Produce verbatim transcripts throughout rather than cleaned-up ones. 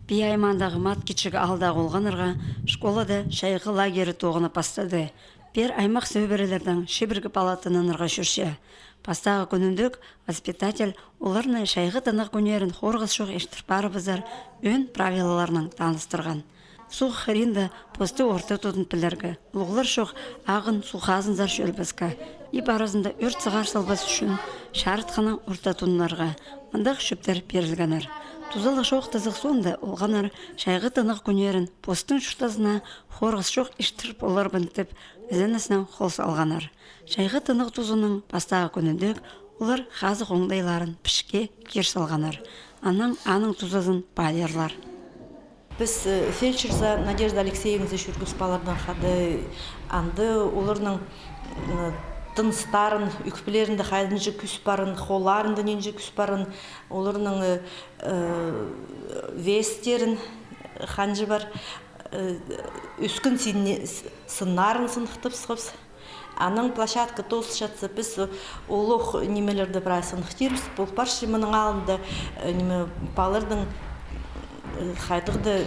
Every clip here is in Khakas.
Пии аймаандағы Маткичік аалдағы олғаннарға школада чайғы лагері тоғынып пастады. Пеер аймах сӧбірелердең чибіргі пала тынанарға чӧрче. Пастағы кӱніндӧк воспитатель оларны чайғы тынағ кӱннерін хорғыс чох иртір парыбызар ӧӧн правилаларнаң таныстырған. Суғ хыринда посты орта тудын пілерге, улуғлар чох ағын суғ хазынзар чӧрбеске, иб аразында ӧрт сығар салбас ӱчӱн чарытхынаң орта тунарға, мындағ чӧптер пирілгеннер. Тузалығ чоохтазығ соонда олғаннар чайғы тынағ кӱннерін постың чуртазына хорғыс чох иртір поларбын тіп, ізеннеснең хол салғаннар. Чайғы тынағ тузының пастағы кӱніндӧк олар хазых оңдайларын пічікке кир салғаннар. Анаң аның тузазын паалирлар. Піс, э, фельдшерза Надежда Алексеевназа чӧргебіс палаларнаң хада, анда оларның, м, тыныстарын, ӧкпелерінде хайдағ кӱс парын, холларында нинҷе кӱс парын, оларның, э, э, вестерін, ханҷа пар, э, ӧскен синне-, с-, сыннарын сыныхтабысхабыс. Анаң площадка тоозылчатса, піс, э, улуғ нимелерді прай сыныхтирбыс. Пол парча мының алнында, э, ниме, палаларның, э, хайдағ-да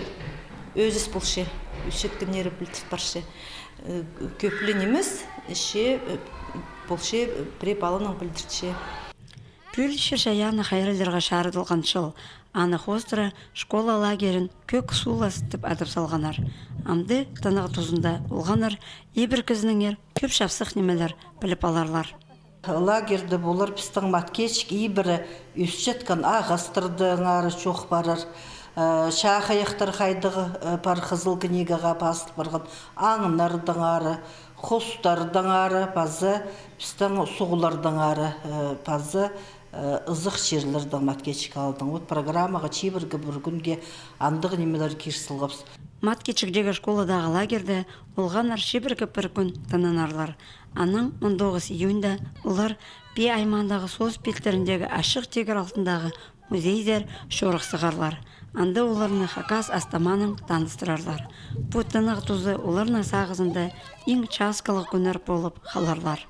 ӧзіс полча, ӧсчеткеннері пілдіріл парча. Э, кӧп ле нимес, че, э, полча, э, пірее паланың пілдірче. Пӱӱл чир-чайаанны хайраллирға чарыдылған чыл. Аны хоостыра школа лагерін «Кӧк суулас» тіп адап салғаннар. Амды тынағ тузында олғаннар ибіркізінеңер кӧп чапсых нимелер піліп аларлар. Лагерьде полар пістің Маткечік ибіре ӧсчеткен ағастардаңар чоох парар. Э, чаа хайахтар хайдағ, э, пар Хызыл книгаға пазыл парған, аңнардаңар, хостардаңар, паза пістің суғлардаңар, э, паза, э, ызых чирлердең Маткечік аалдың. Вот программаға чибіргі пір кӱнге андағ нимелер кир салғабыс. Маткечіктегі школадағы лагерьде олғаннар чибіргі пір кӱн тынанарлар. Анаң он тоғыс июньда олар Пии аймаандағы соос пилтіріндегі Ачых тигір алтындағы музейзер чорых сығарлар. Анда оларны хакас ас-тамаанаң таныстырарлар. Пу тынағ тузы оларның сағызында иң часкалығ кӱннер полып халарлар.